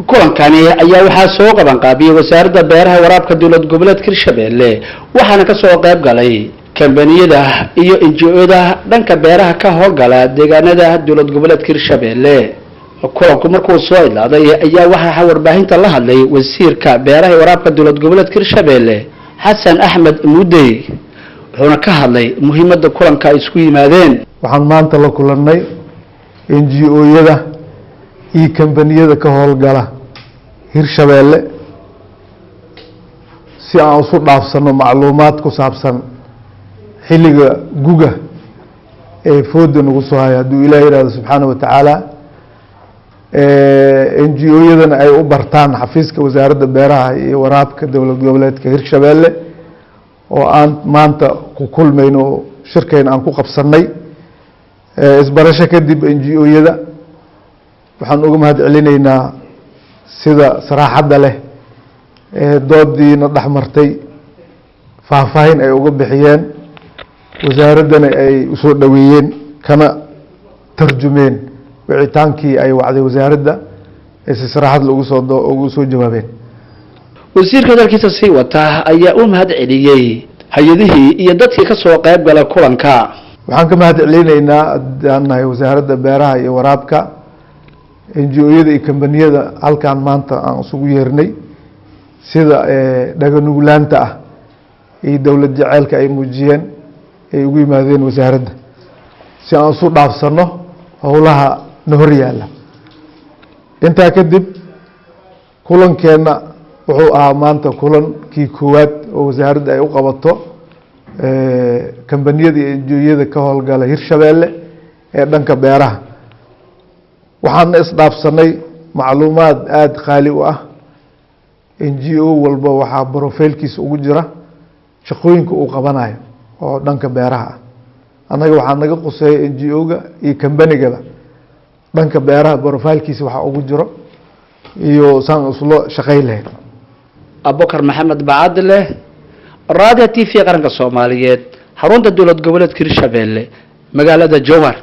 Kulankani ayaa waxaa soo qaban qaabiyey Wasaaradda Beeraha, Waraabka Dowlad Goboleedka Hirshabelle, waxaana kasoo qayb galay kambaniyada iyo NGO-da dhanka beeraha ka howlgala deegaanada Dowlad Goboleedka Hirshabelle. Kulanku markuu soo idlaaday ayaa waxaa warbaahinta la hadlay wasiirka beeraha, waraabka Dowlad Goboleedka Hirshabelle, Xasan Axmed Mudey, wuxuuna ka hadlay muhiimadda kulanka ay isku yimaadeen. Waxaan maanta la kulannay NGO-yada iyo kambaniyada ka howlgala Hirshabeelle si aan isu dhaafsano macluumaad ku saabsan xilliga guga ee fooda nagu soo haya, hadduu Ilaah yihahdo subxaana wa tacaala. NGO-yadana ay u bartaan xafiiska Wasaaradda Beeraha iyo Waraabka Dowlad Goboleedka Hirshabeelle oo aan maanta ku kulmayno oo shirkeyna aan ku qabsanay. Isbarasho kadib, NGO-yada waxaan uga mahad celinaynaa sida saraaxadda leh ee doodiina dhex martay faahfaahin ay uga bixiyeen, wasaaraddana ay usoo dhoweeyeen kana tarjumeen wicitaankii ay wacday wasaaradda ee si saraaxad ugu soo ugu soo jawaabeen. Wasiirka dalkiisa sii wata ayaa u mahad celiyey hay-adihii iyo dadkii kasoo qayb gala kulanka. Waxaan ka mahad celinaynaa, haddaan nahay Wasaaradda Beeraha iyo Waraabka, NGO-yada iyo kambaniyada halkan maanta aan isugu yeernay, sida dhaganuglaanta ah iyo dowlad jaceylka ay muujiyeen ay ugu yimaadeen wasaaradda si aan isu dhaafsano howlaha na hor yaalla. Intaa kadib, kulankeenna wuxuu ahaa maanta kulankii koowaad oo wasaaradda ay u qabato kambaniyada iyo NGO-yada ka howlgala Hirshabeelle ee dhanka beeraha. Waxaana isdhaafsanay macluumaad aada qaali u ah. NGO walba waxaa profile-kiisa ugu jira shaqooyinka uu qabanayo oo dhanka beeraha ah. Annaga waxaa naga quseeya NGO-ga iyo kambanigaba dhanka beeraha profile-kiisa waxaa ugu jiro iyo saan islo shaqeyn lahayd. Abubakar Maxamed Bacadle, Raadiyo TV Qaranka Soomaaliyeed, xarunta Dowlad Goboleedka Hirshabelle, magaalada Jowhar.